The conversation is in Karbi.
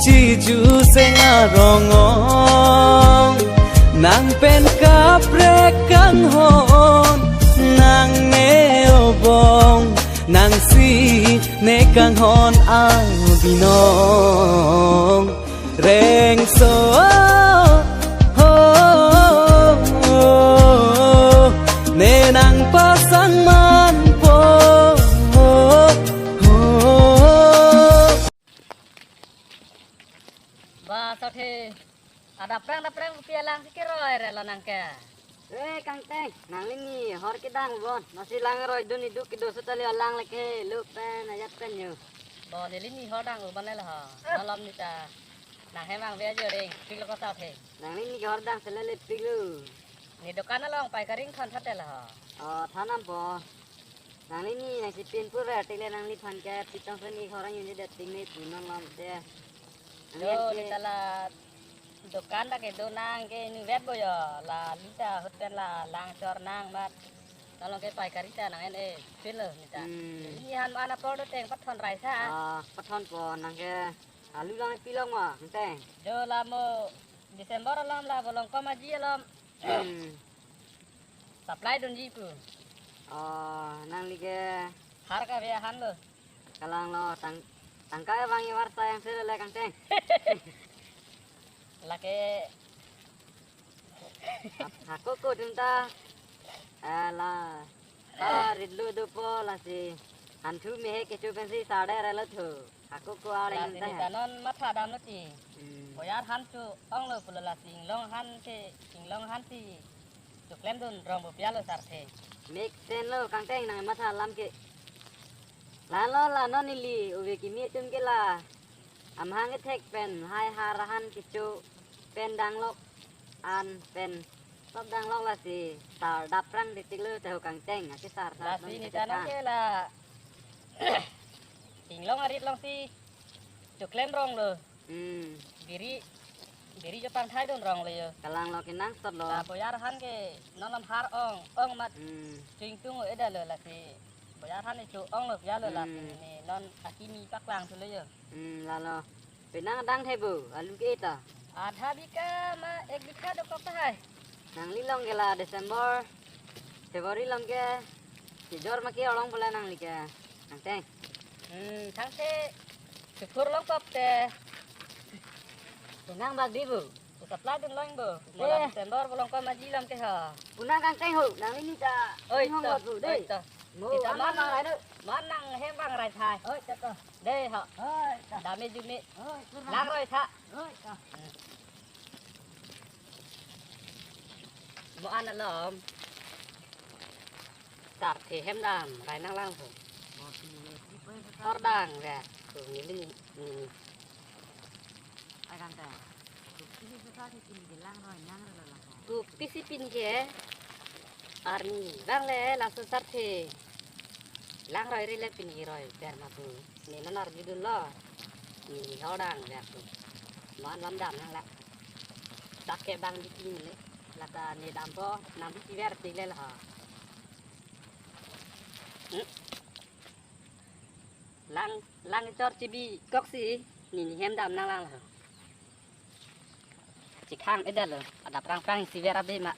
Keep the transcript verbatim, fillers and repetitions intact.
Tiju seng arong ong, nang pen kaprek kanghon, nang ne obong, nang si ne kanghon abinong. Rengso ho, ne nang pasang manpo. Ba, sothe. Adaprang daprang pi alang si keroi re lo nang ke. Eh, Kangteng, nangli ni hor kedang bon. Nasi lang roi dun iduk kedo sotali alang leke, lu pen, ayat pen yo. Bo, neli ni hor dang u ban le ho. Malom ni ta. Nang hemang be ajo reng, pik lo ko sothe. Nangli ni hor dang sele le pik lo. Ni dokan along pai karing thon thate lo ho. Oh, thanam po. Nangli ni nang si pin pur ver tik le nangliphan ke pitong seni khorang yun je det ting ne pu non lom te. Nangli Yo, ke ni ta la dokan ta kedo nang ke ni vet bo yo. La li ta ahut pen la lang chor nang mat. Nalong ke paikari ta nang en e pin lo ni ta. Hmm. Ni han ma na por do teng pathon rai sa. Ah, pathon po nang ke alu lang pilong ma, Kangteng. Jo la mo December alom la bolong kom aji alom. Hmm. Supply dunji pu. Oh, nangli ke har kave ahan lo. Kalang lo tang tangka abang iwar sayang sele le Kangteng. Lake. Hako ko dun ta. Ala. Ah, rit lu do po lasi. Han thu me he kecho pensi sade re lo thu. Hako ko are Lasi nang ni ta. Tanon matha dam lo ti. Hmm. Boyar han chu ong lo pulo lasi inglong han ke inglong han si. Chuklem dun rong bo pia lo sothe. Mek sen lo Kangteng nang matha lam ke. La lo la non ili uve kimi atum ke la. Amhang ethek pen hai har ahan kecho pen danglok an pen sop danglok lasi sar daprang titik lo te ho Kangteng ake sar sar Lasi dun ni ke tanon ta. Ke la. Inglong arit long si chuklem rong lo. Hmm. Biri, biri jo pangthai dun rong le yo. Kalang lo kenang sot lo. La boyar han ke non lam har ong, ong mat Hmm. Chingtung o eda lo lasi. Boyar han e chu ong lo ya lo la Hmm. Ni non akimi paklang thu lo yo. Hmm, la lo. Penang dang the bu, alu ke ta. Adha bikha ma ek bikha dokok tahai. Nangli long ke la December, February long ke. Sijor ma ke olong pula nangli ke. Kangteng. Hmm, thang the. Sukur long kop te. Penang bak di bu. Ku supply dun long bu. Mola Eh. December bolong kom aji lam ke ha. Punang Kangteng ho, nangli ni ta. Oi, Ni hong to. Lot bu, Oi, dei. To. Mo, Kita man man bang rai do. Man nang hem bang rai thai. Oi, to, to. Dei ha. Oi, to. Dame jume. Oi, kurang. Lang roi tha. Oi, to. Mo an alom. Sar the hem dam, rai nang lang ho. Hor dang ve. Ko ni ni ni. Ai kan ta. Ko pisi pisa ke pini ke lang roi nang roi la. Ko pisi pini ke. Arni bang le laso sar the. Lang roi re le pini roi per ma pu. Ni non arju dun lo. Ni hor dang ver pu. Mo an lam dam nang la. Dak ke bang di pini le. Lata ne dampo, nang bi chiver ti le la. Hmm. Lang, lang chor chibi kok si, ni ni hem dam nang lang la. Chikhang eda lo, adaprang prang si ver abe ma.